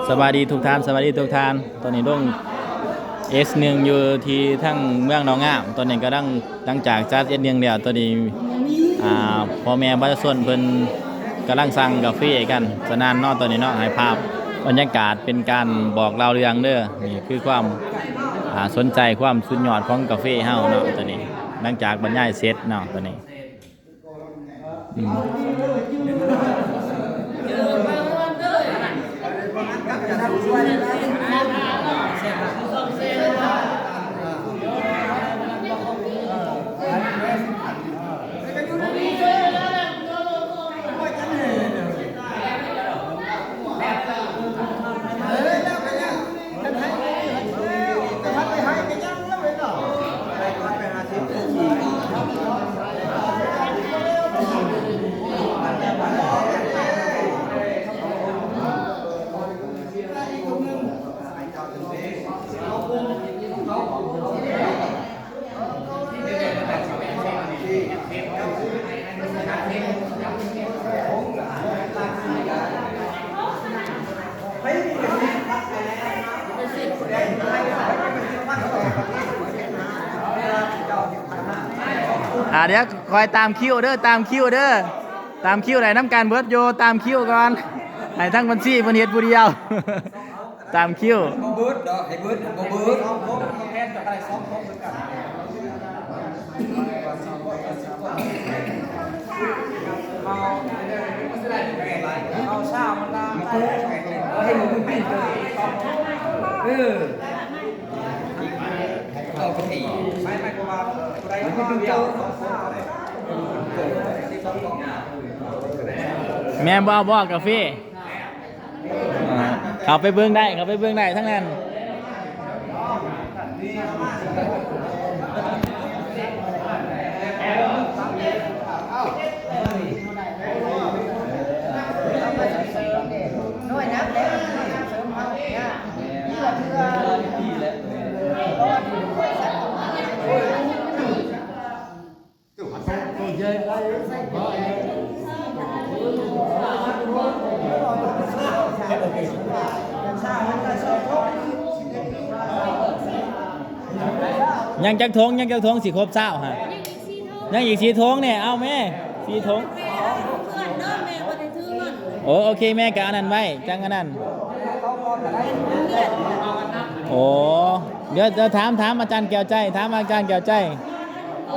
ສະບາຍດີທຸກທ່ານ ສະບາຍດີທຸກທ່ານ. ຕອນນີ້ລົງເອສໜຶ່ງຢູ່ທີ່ທາງເມືອງໜອງງາມ. ຕອນນີ້ກຳລັງ ຫຼັງຈາກຈັດເອສໜຶ່ງແລ້ວ ຕອນນີ້ ອ່າ ພໍ່ແມ່ປະຊາຊົນເພິ່ນກຳລັງສັ່ງກາເຟກັນສະໜັ່ນເນາະ. ຕອນນີ້ເນາະ ໃຫ້ພາບບັນຍາກາດເປັນການບອກເລົ່າເລື່ອງເດີ. ນີ້ຄືຄວາມ ອ່າ ສົນໃຈ ຄວາມສຸດຍອດຂອງກາເຟເຮົາເນາະ. ຕອນນີ້ຫຼັງຈາກບັນຍາຍເສັດເນາະ ຕອນນີ້ ອືມ ອ່າ ດຽວຄອຍຕາມຄິວເດີ ຕາມຄິວເດີ ຕາມຄິວໄດ້ນຳກັນເບິດຢູ່ ຕາມຄິວກ່ອນ ໃຫ້ທາງບັນຊີເພິ່ນເຮັດຜູ້ດຽວ. ຕາມຄິວ ບໍ່ເບິດດອກ ໃຫ້ເບິດບໍ່ເບິດ ສອງຄົນ ແທນຈະໄດ້ສອງຄົນຄືກັນ ເອົາຊາວມັນລາ ເອີ ໃຫ້ມັນເປັນປີເຕີ ເອີ ເອົາກະປີ ແມ່ນບໍ່ ບໍ່ກາເຟ? ອ່າ ເຂົ້າໄປເບິ່ງໄດ້ ເຂົ້າໄປເບິ່ງໄດ້ທັງນັ້ນ. ຍັງຈັກຖົງ ຍັງຈັກຖົງ ຊິຄົບຊາວຫະ? ຍັງອີກສີ່ຖົງແນ່ ເອົາແມ່ ສີ່ຖົງ. ໂອ ໂອເຄ ແມ່ກະອັນນັ້ນໄວ້ ຈັ່ງອັນນັ້ນ. ໂອ ດຽວ ດຽວຖາມ ຖາມອາຈານແກ້ວໃຈ ຖາມອາຈານແກ້ວໃຈ. ເກົ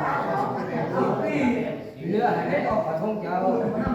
້າ ເນາະ ສິບ ແມ່ນບໍ່? ເຫຼືອໃຫ້ໄດ້ອອກກະທົງເຈົ້າ.